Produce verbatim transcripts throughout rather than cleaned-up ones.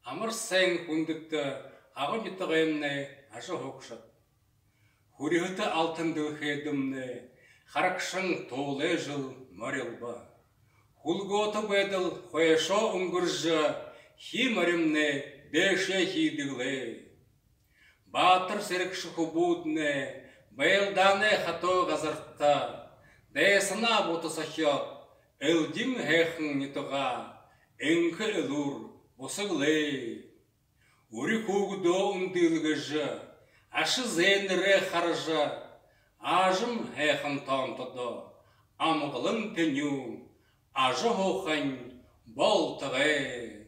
Амар сайн, хүндэтэ Агын нютагаймнай ажаһуугшад! Хүрьһэтэ алтан дэлхэйдэмнай харагшан туулай жэл морилбо. Хүлгөөтэ байдал хойшоо үнгэржэ, хии моримнай дээшээ хиидэг лэ. Баатар сэрэгшэ хүбүүднай байлдаанай хатуу газарта дайсанаа бута сохёод, элдин һайхан нютагаа энхэ элүүр бусаглая. Үри хүүгэдөө үндылгэжэ, аша зээнэрээ хаража, аажам һайхан тоонтодоо амгалан тэнюун ажаһуухань болтогой.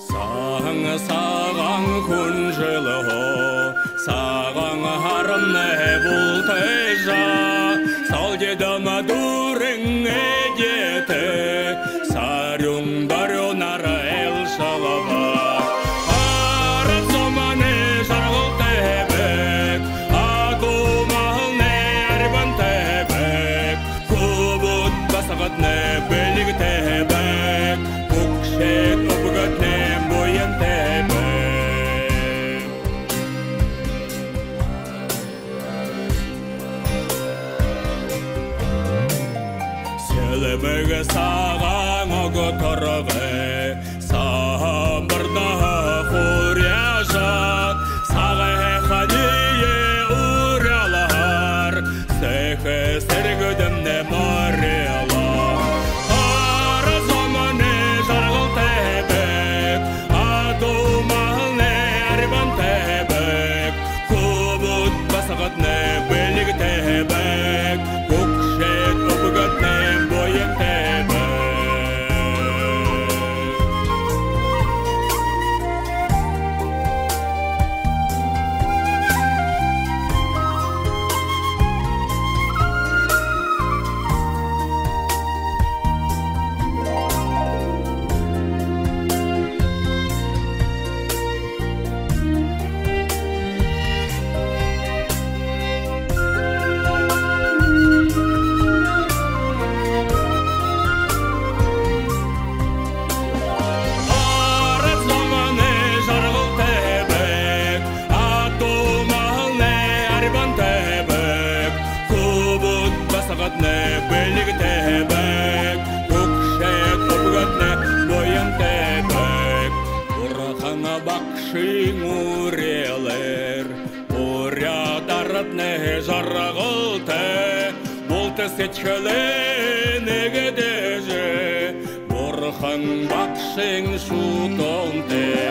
Сагаан, сагаан хүнжэлһөө сагаан һарамнай бултажа, солгидом дүүрэн эдеэтэй сарюун дорюунаар айлшалба. Арад зомнай жаргалтай байг, адуу малнай арьбантай байг, хүбүүд басагаднай бэлигтэй байг, хүгшэд үбгэднай буянтай байг. Сэлмэг сагаан огторгой самбарнай хуряажа, сагай һайханиие уряалаар сэхэ сэргэдэмнай морилоо. Арад зомнай жаргалтай байг, адуу малнай арьбантай байг, хүбүүд басагаднай бэлигтэй байг, хүгшэд үбгэднай буянтай байг. Арад зомнай жаргалтай байг, адуу малнай арьбантай байг, хүбүүд басагаднай бэлигтэй байг, хүгшэд үбгэднай буянтай байг. Бурхан багшын үреэлээр буряад араднай жаргалтай, булта сэдьхэлээ нэгэдэжэ, Бурхан багшын шүтөөнтэй